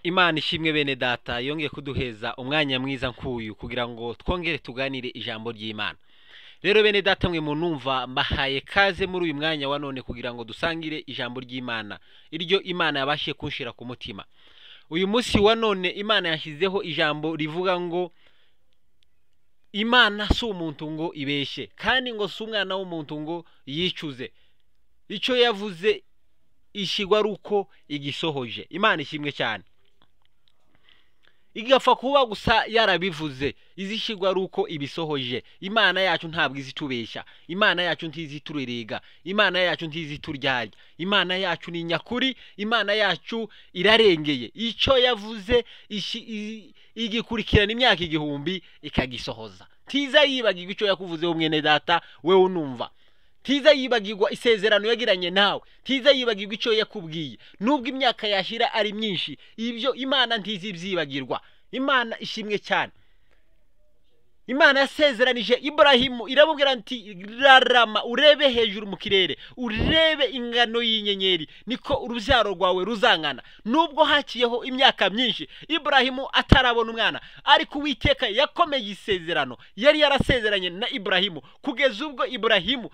Imana ishimwe bene data yongeye kuduheza umwanya mwiza nk'uyu kugira ngo twongere tuganire ijambo ry'Imana. Rero bene data mwe munumva mbahaye kaze muri uyu mwanya wa none kugira ngo dusangire ijambo ry'Imana, iryo Imana yabashiye kunshira ku mutima. Uyu munsi wa none Imana yashyizeho ijambo rivuga ngo Imana si umuntu ngo ibeshye, kandi ngo si umwana w'umuntu ngo yicuze. Icyo yavuze ishigwa ari uko igisohoje. Imana ishimwe cyane. Igapfa kuba gusa yarabivuze, izishigwa ari uko ibisohoje. Imana yacu ntabwo izitubeshya, Imana yacu ntiziturerega, Imana yacu ntizituryarya, Imana yacu ni nyakuri, Imana yacu irarengeye. Icyo yavuze igikurikirana imyaka igihumbi ikagisohoza. Ntiza yibagirwa icyo yakuvuzeho mwene data wewe unumva. Ntiza yibagirwa isezerano yagiranye nawe, ntiza yibagirwa icyo yakubwiye. Nubwo imyaka yashira ari myinshi, ibyo Imana ntizibyibagirwa. Imana ishimwe cyane. Imana yasezeranije Ibrahimu iramubwira nti rarama urebe hejuru mu kirere, urebe ingano y'inyenyeri, niko urubyaro rwawe ruzangana. Nubwo haciyeho imyaka myinshi Ibrahimu atarabona umwana, ariko Uwiteka yakomeye isezerano yari yarasezeranye na Ibrahimu kugeza ubwo Ibrahimu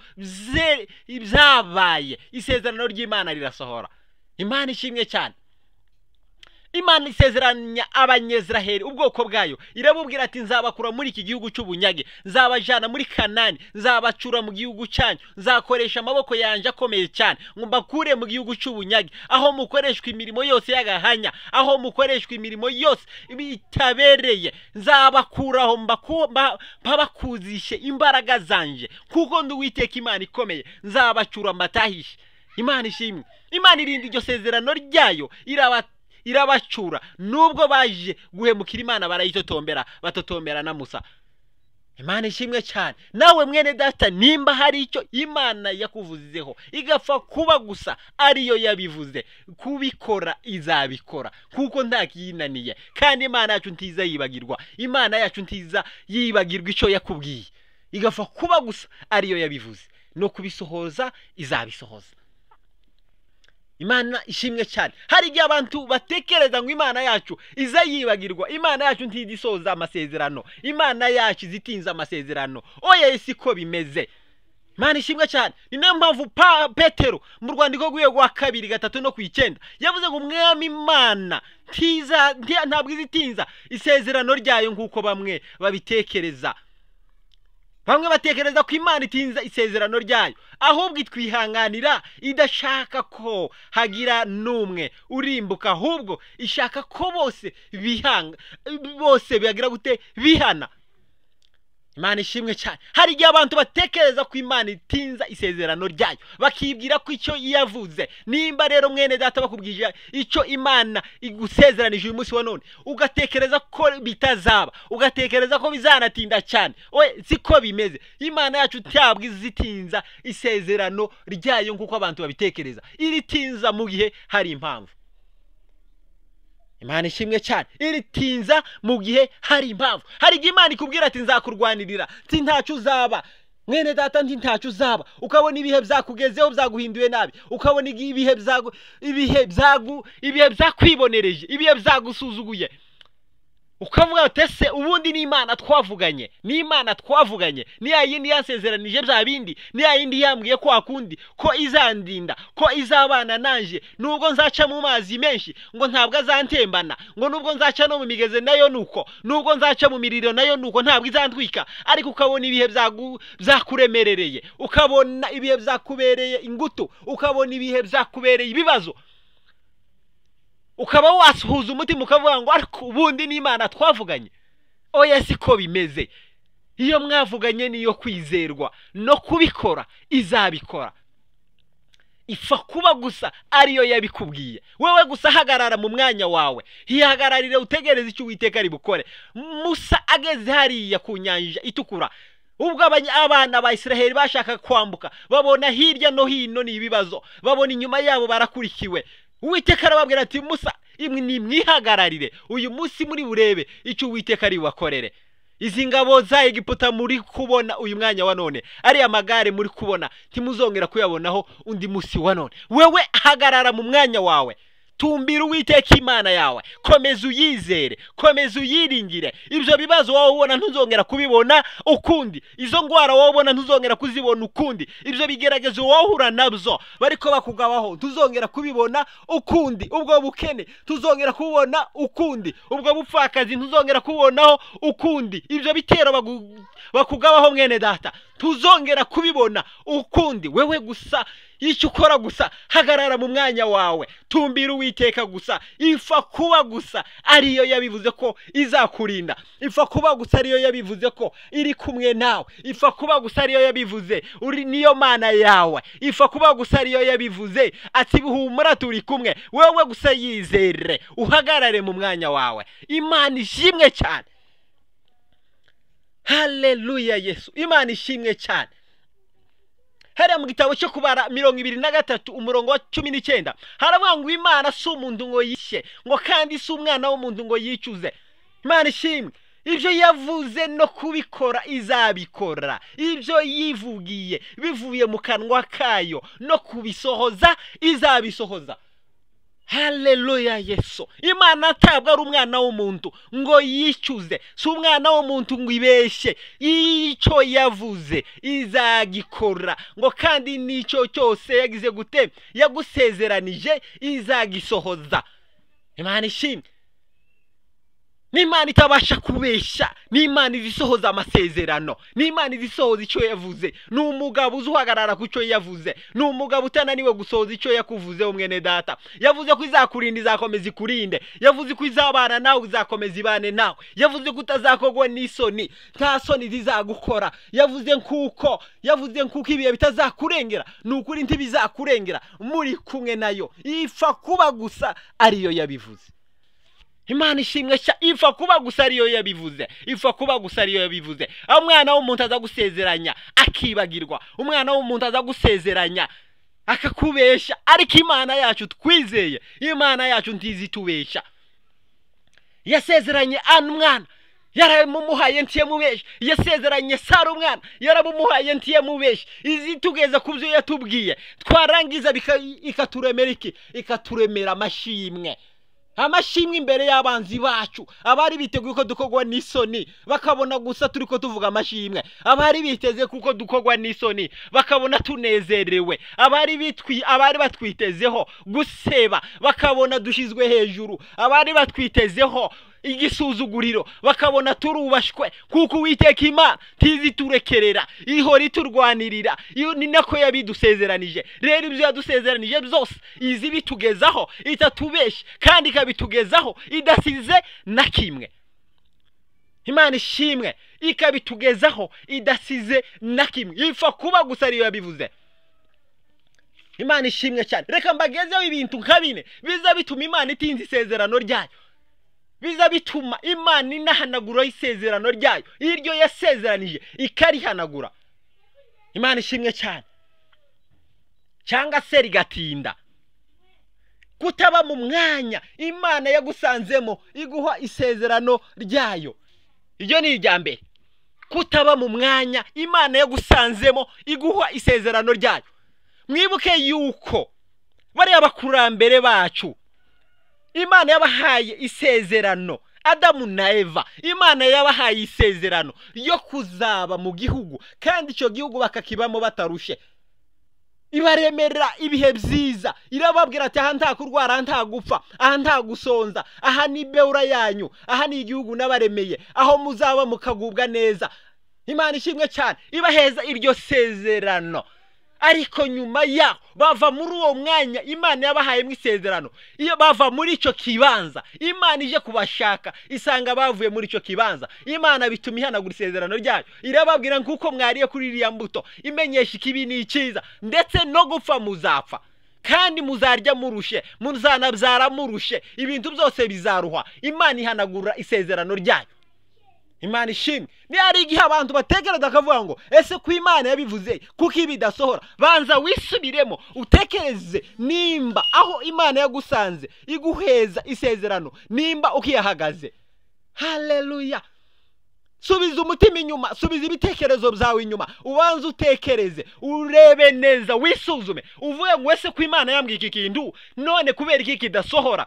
byabaye, isezerano ry'Imana rirasohora. Imana ishimwe cyane. Imana isezeranya Abanyeziraheli ubwoko bwayo, irabubwira ati nzabakura muri iki gihugu cy'ubunyage, nzabajana muri Kanani, nzabacura mu gihugu cyanyu, nzakoresha amaboko yanje akomeye cyane ngo mbakure mu gihugu cy'ubunyage, aho mukoreshwa imirimo yose y'agahanya, aho mukoreshwa imirimo yose itabereye, nzabakuraho mbabakuzishe imbaraga zanje, kuko ndi Uwiteka Imana ikomeye, nzabacura mbatahishe. Imana ishimwe. Imana irinda iryo sezerano ryayo, irabacura. Nubwo baje guhemukira Imana barayitotombera, batotombera na Musa. Imana ishimwe cyane. Nawe mwene data, nimba hari icyo Imana yakuvuzeho igapfa kuba gusa ariyo yabivuze, kubikora izabikora, kuko ntakiyinaniye. Kandi Imana yacu ntiza yibagirwa, Imana yacu ntiza yibagirwa icyo yakubwiye, igapfa kuba gusa ariyo yabivuze, no kubisohoza izabisohoza. Imana ishimwe cyane. Hari igihe abantu batekereza ngo Imana yacu iza yibagirwa, Imana yacu ntizisoza amasezerano, Imana yacu izitinza amasezerano. Oya, siko bimeze. Imana ishimwe cyane. Ni nayo mpamvu Petero mu rwandiko rw'iwe rwa 2, 3 no 9 yavuze ngo Umwami Imana ntabwo izitinza isezerano ryayo nk'uko bamwe babitekereza. Bamwe batekereza ko Imana itinza isezerano ryayo, ahubwo itwihanganira idashaka ko hagira n'umwe urimbuka, ahubwo ishaka ko bose bihanga, bose bagira gute bihana. Imana ishimwe cyane. Hari igihe abantu batekereza ko Imana itinza isezerano ryayo, bakibwira ko icyo yavuze. Nimba rero mwene data bakubwije icyo Imana igusezeranije uyu munsi wa none, ugatekereza ko bitazaba, ugatekereza ko bizanatinda cyane, oye, siko bimeze. Imana yacu ntabwo izitinza isezerano ryayo nk'uko abantu babitekereza, iritinza mu gihe hari impamvu. Imana ishimwe cyane. Iritinza mu gihe hari impamvu. Hari igihe Imana ikubwira ati nzakurwanirira, nti ntacyo uzaba mwene data, nti ntacyo uzaba. Ukabona ibihe byakugezeho byaguhinduye nabi, ukabona ibihe byakwibonereje, ibihe byagusuzuguye, ukavuga uti ese ubundi ni Imana twavuganye, ni Imana twavuganye, ni ya yindi yansezeranije bya bindi, ni ya yindi yambwiye ko akundi, ko izandinda, ko izabana nanje, nubwo nzaca mu mazi menshi ngo ntabwo azantembana, ngo nubwo nzaca no mu migeze nayo nuko, nubwo nzaca mu miriro nayo nuko, ntabwo izantwika. Ariko ukabona ibihe byakuremerereye, ukabona ibihe byakubereye ingutu, ukabona ibihe byakubereye ibibazo, ukaba wasuhuza umutima ukavuga ngo ariko ubundi ni Imana twavuganye. Oya, siko bimeze. Iyo mwavuganye niyo kwizerwa, no kubikora izabikora. Ifa kuba gusa ariyo yabikubwiye. Wewe gusa hagarara mu mwanya wawe, hihagararire utegereze icyo Uwiteka ari bukore. Musa ageze hariya ku nyanja itukura, ubwo abana ba Israheli bashaka kwambuka, babona hirya no hino ni ibibazo, babona inyuma yabo barakurikiwe. Uwiteka arababwira ati Musa, imwe nimwihagararire uyu munsi muri burebe icyo Uwiteka ari bubakorere. Izi ngabo za Egiputa muri kubona uyu mwanya wa none, ariya magare muri kubona, ntimuzongera kuyabonaho undi munsi wa none. Wewe hagarara mu mwanya wawe, Tumbira Uwiteka Imana yawe, komeza uyizere, komeza uyiringire. Ibyo bibazo wowe ubona ntuzongera kubibona ukundi, izo ndwara wowe ubona ntuzongera kuzibona ukundi, ibyo bigeragezo wowe uhura nabyo bariko bakugabaho ntuzongera kubibona ukundi, ubwo bukene tuzongera kubona ukundi, ubwo bupfakazi ntuzongera kubonaho ukundi, ibyo bitero bakugabaho mwene data tuzongera kubibona ukundi. Wewe gusa icyo ukora gusa, hagarara mu mwanya wawe, tumbira Uwiteka gusa. Ifa kuba gusa ariyo yabivuze ko izakurinda, ifa kuba gusa ariyo yabivuze ko iri kumwe nawe, ifa kuba gusa ariyo yabivuze uri niyo Mana yawe, ifa kuba gusa ariyo yabivuze ati humura turi kumwe. Wewe gusa yizere, uhagarare mu mwanya wawe. Imana ishimwe cyane. Haleluya Yesu, Imana ishimwe cyane. Hariya mu gitabo cyo Kubara 23 umurongo wa 19 haravuga ngo Imana si umuntu ngo yishe, ngo kandi si umwana w'umuntu ngo yicuze. Imana ishimwe. Ibyo yavuze no kubikora izabikora, ibyo yivugiye bivuye mu kanwa kayo no kubisohoza izabisohoza. Haleluya Yesu. Imana ntabwo ari umwana w'umuntu ngo yicuze, si umwana w'umuntu ngo ibeshye. Icyo yavuze izagikora, ngo kandi n'icyo cyose yagize gute yagusezeranije izagisohoza. Imana ishimwe. N'Imana itabasha kubeshya, n'Imana izisohoza amasezerano, n'Imana izisohoza icyo yavuze. Ni umugabo uzuhagarara ku cyo yavuze, ni umugabo utananiwe gusohoza icyo yakuvuze. Mwene data, yavuze ko izakurinda izakomeza ikurinde, yavuze ko izabana nawe izakomeza ibane nawe, yavuze ko utazakogwa n'isoni, nta soni zizagukora, yavuze nkuko ibihe bitazakurengera. Ni ukuri ntibizakurengera muri kumwe nayo. Ifa kuba gusa ariyo yabivuze. Imana ishimwe sha. Ifa kuba gusa ariyo yabivuze, ifa kuba gusa ariyo yabivuze. Umwana w'umuntu aza gusezeranya akibagirwa, umwana w'umuntu aza gusezeranya akakubesha, ariko Imana yacu twizeye, Imana yacu ntizitubesha. Yasezeranye umwana yaramumuhaye ntiyamubesha, yasezeranye Sara umwana yaramumuhaye ntiyamubesha. Izitugeza ku byo yatubwiye, twarangiza ikaturemera iki? Ikaturemera amashimwe. Amashimwe imbere y'abanzi bacu. Abari biteguye ko dukogwa n'isoni bakabona gusa turi ko tuvuga amashimwe, abari biteze kuko dukogwa n'isoni bakabona tunezerewe, abari batwitezeho guseba bakabona dushizwe hejuru, abari batwitezeho igisuzuguriro bakabona turubashwe, kuko Uwiteka Imana ntiziturekerera, ihora iturwanirira. Iyo ni nako yabidusezeranije. Rero ibyo yadusezeranije byose izi bitugezaho itatubesha, kandi ikabitugezaho idasize na kimwe. Imana ishimwe, ikabitugezaho idasize na kimwe. Ifa kuba gusa ariyo yabivuze. Imana ishimwe cyane. Reka mbagezeho ibintu nka bine biza bituma Imana itinza isezerano ryayo, biza bituma Imana inahanagura isezerano ryayo, iryo yasezeranije ikarihanagura. Imana ishimwe cyane. Cyangwa se rigatinda. Kutaba mu mwanya Imana yagusanzemo iguha isezerano ryayo, iryo ni irya mbere. Kutaba mu mwanya Imana yagusanzemo iguha isezerano ryayo. Mwibuke yuko bariya bakurambere bacu Imana yabahaye isezerano, Adamu na Eva, Imana yabahaye isezerano ryo kuzaba mu gihugu, kandi icyo gihugu bakakibamo batarushe. Ibaremera ibihe byiza, irababwira ati aha nta kurwara, nta gupfa, aha nta gusonza, aha ni beura yanyu, aha ni igihugu nabaremeye, aho muzaba mukagubwa neza. Imana ishimwe cyane, ibaheza iryo sezerano. Ariko nyuma yaho bava muri uwo mwanya Imana yabahaye mu isezerano, iyo bava muri icyo kibanza Imana ije kubashaka isanga bavuye muri icyo kibanza. Imana bituma ihanagura isezerano ryayo, irababwira nkuko mwariye kuri iriya mbuto imenyesha ikibi n'icyiza, ndetse no gupfa muzapfa, kandi muzarya murushe, muzanabyara murushe, ibintu byose bizaruha. Imana ihanagura isezerano ryayo. Imana ishimwe. Ni hari igihe abantu batekereza akavuga ngo ese ko Imana yabivuze kuko ibi bidasohora? Banza wisubiremo utekereze nimba aho Imana yagusanze iguheza isezerano, nimba ukiyahagaze. Haleluya. Subiza umutima inyuma, subiza ibitekerezo byawe inyuma, ubanze utekereze, urebe neza, wisuzume, uvuge ngo ese ko Imana yambwiye iki kintu none kubera iki kidasohora?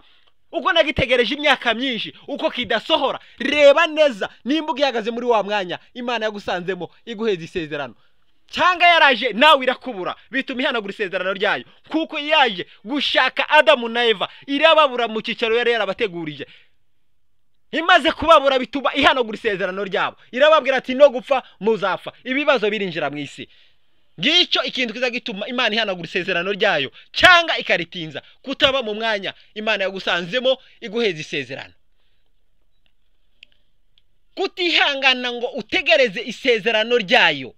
Uko nagitegereje imyaka myinshi uko kidasohora. Reba neza nimba ugihagaze muri wa mwanya Imana yagusanzemo iguheza isezerano, cyangwa yaraje nawe irakubura, bituma ihanagura isezerano ryayo, kuko yaje gushaka Adamu na Eva irababura mu cyicaro yari yarabategurije. Imaze kubabura bituma ihanagura isezerano ryabo, irababwira ati no gupfa muzapfa. Ibibazo birinjira mu isi. Ngicyo ikintu kiza gituma Imana ihanagura isezerano ryayo cyangwa ikaritinza, kutaba mu mwanya Imana yagusanzemo iguheza isezerano, kutihangana ngo utegereze isezerano ryayo.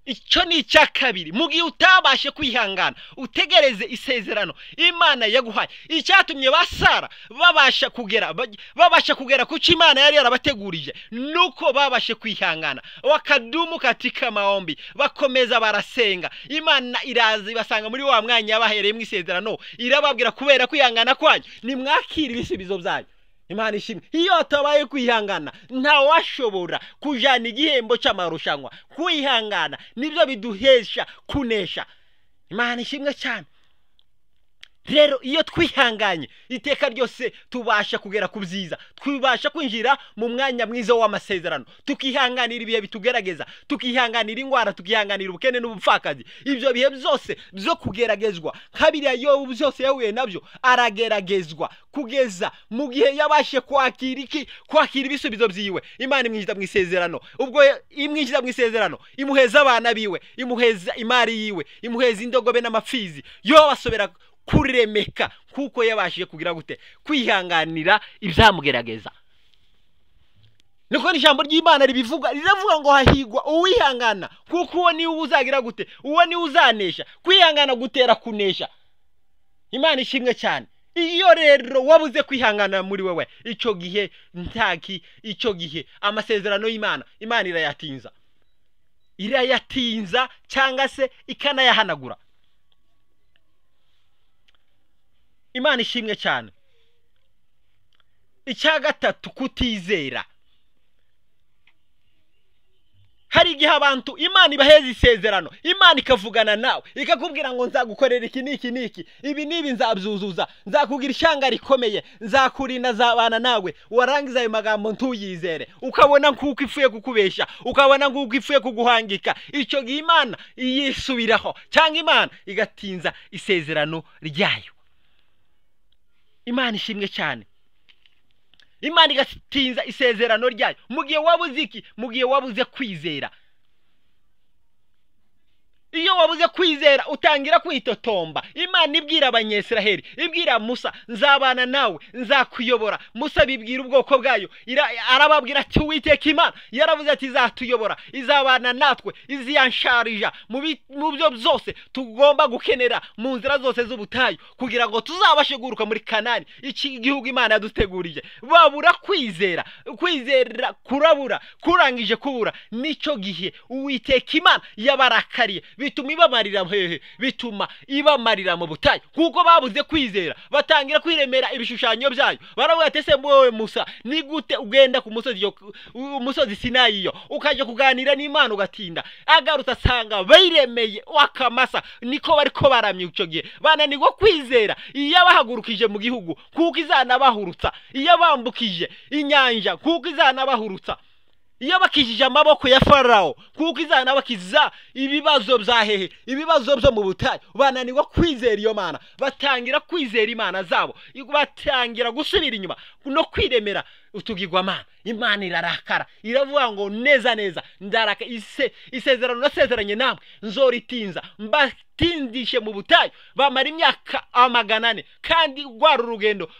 Icyo ni icya kabiri. Mu gihe utabashe kwihangana utegereze isezerano Imana yaguhaye, icyatumye ba Sara babasha kugera ku cyo Imana yari yarabategurije nuko babashe kwihangana, wakadumu katika maombi, bakomeza barasenga. Imana iraza ibasanga muri wa mwanya yabahereyemo isezerano, irababwira kubera kwihangana kwanyu nimwakira ibisubizo byanyu. Imana ishimwe. Iyo hatabaye kwihangana ntawashobora kujana igihembo cy'amarushanwa. Kwihangana nibyo biduhesha kunesha. Imana ishimwe cyane. Rero iyo twihanganye iteka ryose tubasha kugera ku byiza, twibasha kwinjira mu mwanya mwiza w'amasezerano, tukihanganira ibihe bitugerageza, tukihanganira indwara, tukihanganira ubukene n'ubupfakazi. Ibyo bihe byose byo kugeragezwa, kabiri Yobu byose yahuye nabyo, arageragezwa kugeza mu gihe yabashe kwakira iki? Kwakira ibisubizo byiwe. Imana imwinjiza mu isezerano. Ubwo imwinjiza mu isezerano, imuheza abana biwe, imuheza imari yiwe, imuheza indogobe n'amapfizi. Yobu asobera kuremeka kuko yabashije kugira gute? Kwihanganira ibyamugerageza. Niko ijambo ry'Imana ribivuga, riravuga ngo hahigwa uwihangana kuko uwo niwe uzagira gute? Uwo niwe uzanesha. Kwihangana gutera kunesha. Imana ishimwe cyane. Iyo rero wabuze kwihangana muri wewe, icyo gihe ntaki, icyo gihe amasezerano y'Imana, Imana irayatinza, irayatinza cyangwa se ikanayahanagura. Imana ishimwe cyane. Icya gatatu, kutizera. Hari igihe abantu Imana ibaheza isezerano, Imana ikavugana nawe ikakubwira ngo nzagukorera iki n'iki n'iki, ibi n'ibi nzabyuzuza, nzakugira ishyanga rikomeye, nzakurinda, nzabana nawe. Warangiza ayo magambo ntuyizere, ukabona nk'uko ipfuye kukubesha, ukabona nk'uko ipfuye kuguhangika. Icyo gihe Imana yisubiraho cyangwa Imana igatinza isezerano ryayo. Imana ishimwe cyane. Imana igatinza isezerano ryayo mu gihe wabuze iki? Mu gihe wabuze kwizera. Iyo wabuze kwizera utangira kwitotomba. Imana ibwira Abanyesiraheli, ibwira Musa, nzabana nawe, nzakuyobora. Musa bibwira ubwoko bwayo, arababwira ati Uwiteka Imana yaravuze ati izatuyobora, izabana natwe, iziyansharija mu byo byose tugomba gukenera mu nzira zose z'ubutayu kugira ngo tuzabashe guruka muri Kanani, iki gihugu Imana yaduteguriye. Babura kwizera, kwizera kurabura, kurangije kubura. Nicyo gihe Uwiteka Imana yabarakariye, bituma ibamarira hehe? Bituma ibamarira mu butayu, kuko babuze kwizera, batangira kwiremera ibishushanyo byayo. Baravuga ati ese wowe Musa, ni gute ugenda ku musozi, umusozi Sinayi yo ukajya kuganira n'Imana ugatinda? Agarutse asanga bayiremeye wakamasa. Niko bariko baramye icyo gihe, bananirwa kwizera. Iyo abahagurukije mu gihugu kuko izanabahurutsa, iyo abambukije inyanja kuko izanabahurutsa, iyo bakijije amaboko ya Farao kuko izanabakiza ibibazo bya hehe, ibibazo byo mu butayu. Bananirwa kwizera iyo Mana, batangira kwizera imana zabo, batangira gusubira inyuma no kwiremera utugirwamana. Imana irarakara, iravuga ngo neza neza ndaraka, isezerano nasezeranye namwe nzoritinza, mbatindishe mu butayu. Bamara imyaka 400 kandi rwari urugendo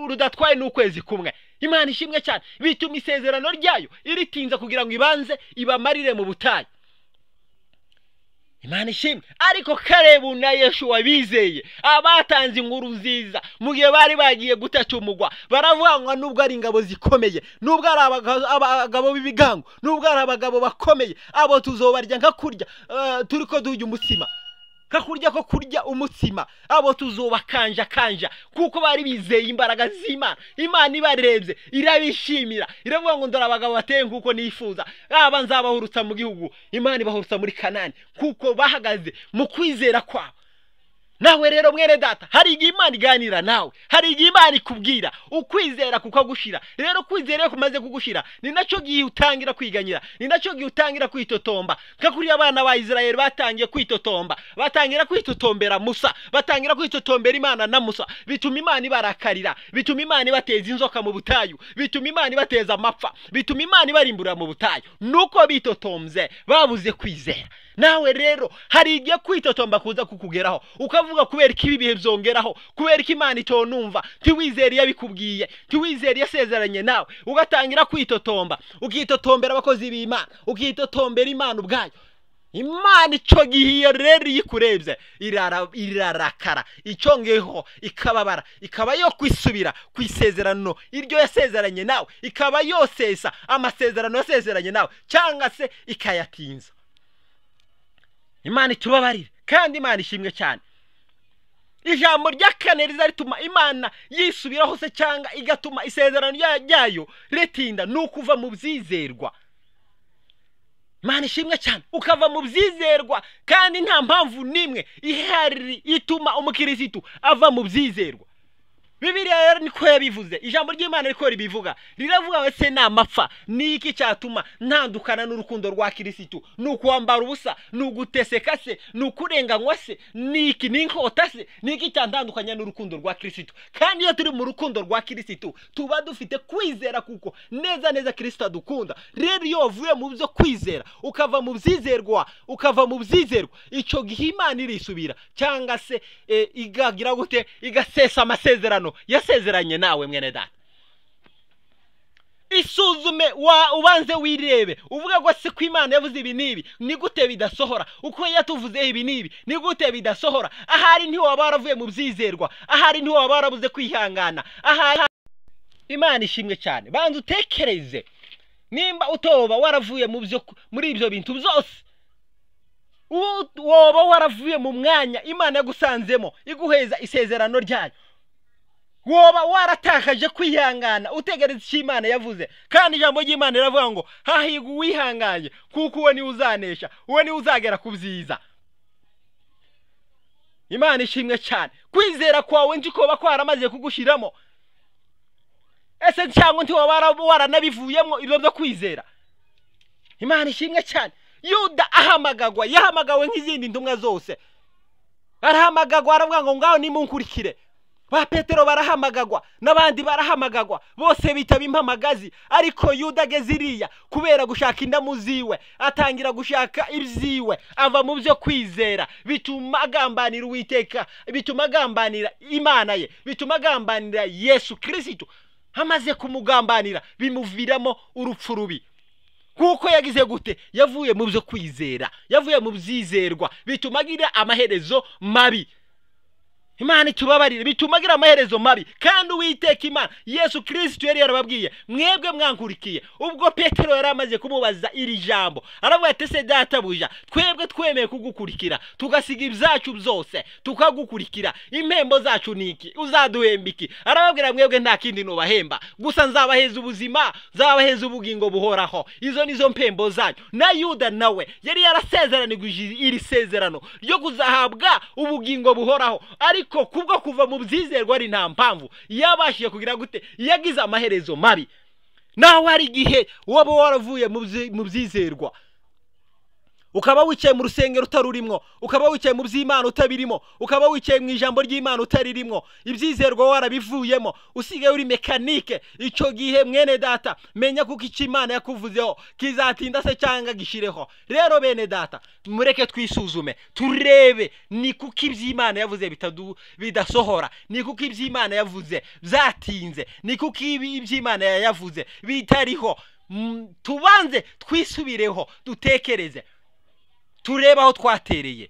rudatwaye n'ukwezi kumwe. Imana ishimwe cyane. Bituma isezerano ryayo iritinza kugira ngo ibanze ibamarire mu butayu. Imana ishimwe. Ariko Kalebu na Yeshuwa bizeye, abatanze inkuru nziza mu gihe bari bagiye gutacumugwa, baravuga ngo nubwo ari ingabo zikomeye, nubwo ari abagabo b'ibigango, nubwo ari abagabo bakomeye, abo tuzobarya nka kurya turiko durya umutsima. Kakurya ko kurya umutsima, abo tuzobakanja kanja, kuko bari bizeye imbaraga z'Imana. Imana ibarebye irabishimira, iravuga ngo ndora abagabo bateye nkuko nifuza, aba nzabahurutsa mu gihugu. Imana ibahurutsa muri Kanani kuko bahagaze mu kwizera kwabo. Nawe rero mwene data, hari igihe Imana iganira nawe, hari igihe Imana ikubwira ukwizera kukagushira. Rero kwizera kumaze kugushira, ni nacyo gihe utangira kwiganyira, ni nacyo gihe utangira kwitotomba. Nka kuri abana ba Israel batangiye kwitotomba, batangira kwitotombera Musa, batangira kwitotombera Imana na Musa, bituma Imana ibarakarira, bituma Imana ibateza inzoka mu butayu, bituma Imana ibateza amapfa, bituma Imana ibarimbura mu butayu. Nuko bitotombye, babuze kwizera. Nawe rero hari igihe kwitotomba kuza kukugeraho, ukavuga kubera ko ibi bihe byongeraho, kubera ko Imana itonumva, ntiwizere yabikubwiye, ntiwizere yasezeranye nawe, ugatangira kwitotomba, ukitotombera abakozi b'Imana, ukitotombera Imana ubwayo. Imana icyo gihe rero iyikurebye irarakara, icyongeho ikababara, ikaba yo kwisubira ku isezerano iryo yasezeranye nawe, ikaba yosesa amasezerano yasezeranye nawe, cyangwa se ikayatinza. Imana itubabarire kandi Imana ishimwe cyane. Ijambo rya kane riza rituma Imana yisubiraho se cyangwa igatuma isezerano ryayo ritinda, ni ukuva mu byizerwa. Imana ishimwe cyane, ukava mu byizerwa, kandi nta mpamvu n'imwe ihari ituma umukirisitu ava mu byizerwa. Bibiliya rero niko yabivuze, ijambo ry'Imana riko ribivuga, riravuga ngo se namapfa ni iki cyatuma ntandukana n'urukundo rwa Kirisitu? Ni ukwambara ubusa, ni uguteseka se, ni ukurenganywa se, ni iki, ni inkota se, ni iki cyantandukanya n'urukundo rwa Kirisitu? Kandi iyo turi mu rukundo rwa Kirisitu tuba dufite kwizera, kuko neza neza Kristo adukunda. Rero iyo wavuye mu byo kwizera ukava mu byizerwa, ukava mu byizerwa, icyo gihe Imana irisubira, cyangwa se igagira gute, igasesa amasezerano yasezeranye nawe. Mwene data, isuzume, ubanze wirebe, uvuga ngo se ko Imana yavuze ibi n'ibi, ni gute bidasohora? Uko yatuvuze ibi n'ibi, ni gute bidasohora? Ahari ntiwaba waravuye mu byizerwa, ahari ntiwaba warabuze kwihangana, ahari. Imana ishimwe cyane. Banza utekereze nimba utoba waravuye mu byo, muri ibyo bintu byose, woba waravuye mu mwanya Imana yagusanzemo iguheza isezerano ryayo, woba waratakaje kwihangana utegereza icyo Imana yavuze. Kandi ijambo ry'Imana riravuga ngo hahirwa uwihanganye, kuko uwo niwe uzanesha, uwo niwe uzagera ku byiza. Imana ishimwe cyane. Kwizera kwawe ntikoba kwaramaze kugushiramo, ese cyangwa ntiwaba waranabivuyemo ibyo byo kwizera? Imana ishimwe cyane. Yuda ahamagagwa, yahamagawe nk'izindi ntumwa zose, arahamagagwa, aravuga ngo ngaho nimunkurikire. Ba Petero barahamagagwa, n'abandi barahamagagwa, bose bitaba impamagazi. Ariko Yuda ageze iriya, kubera gushaka indamu ziwe, atangira gushaka ibyiwe, ava mu byo kwizera, bituma agambanira Uwiteka, bituma agambanira Imana ye, bituma agambanira Yesu Kristo. Amaze kumugambanira bimuviramo urupfu rubi, kuko yagize gute? Yavuye mu byo kwizera, yavuye mu byizerwa, bituma agira amaherezo mabi. Imana itubabarire, bituma agira amaherezo mabi. Kandi Uwiteka Imana Yesu Kristo yari yarababwiye, mwebwe mwankurikiye. Ubwo Petero yari amaze kumubaza iri jambo, aravuga ati se databuja, twebwe twemeye kugukurikira, tugasiga ibyacu byose tukagukurikira, impembo zacu ni iki? Uzaduhemba iki? Arababwira, mwebwe nta kindi nubahemba, gusa nzabaheza ubuzima, nzabaheza ubugingo buhoraho, izo nizo mpembo zanyu. Na Yuda nawe yari yarasezeranije iri sezerano ryo kuzahabwa ubugingo buhoraho, ariko kubwo kuva mu byizerwa ari nta mpamvu yabashije kugira gute, yagize amaherezo mabi. Nawe hari igihe waba waravuye mu byizerwa, ukaba wicaye mu rusengero utarurimwo, ukaba wicaye mu by'Imana utabirimo, ukaba wicaye mu ijambo ry'Imana utaririmo, ibyizerwa warabivuyemo, usigaye uri mekanike. Icyo gihe mwene data, menya kuko icyo Imana yakuvuzeho kizatinda se cyangwa gishireho. Rero bene data, mureke twisuzume, turebe ni kuko iby'Imana yavuze bidasohora, ni kuko iby'Imana yavuze byatinze, ni kuko iby'Imana yavuze bitariho. Tubanze twisubireho, dutekereze, turebe aho twatereye.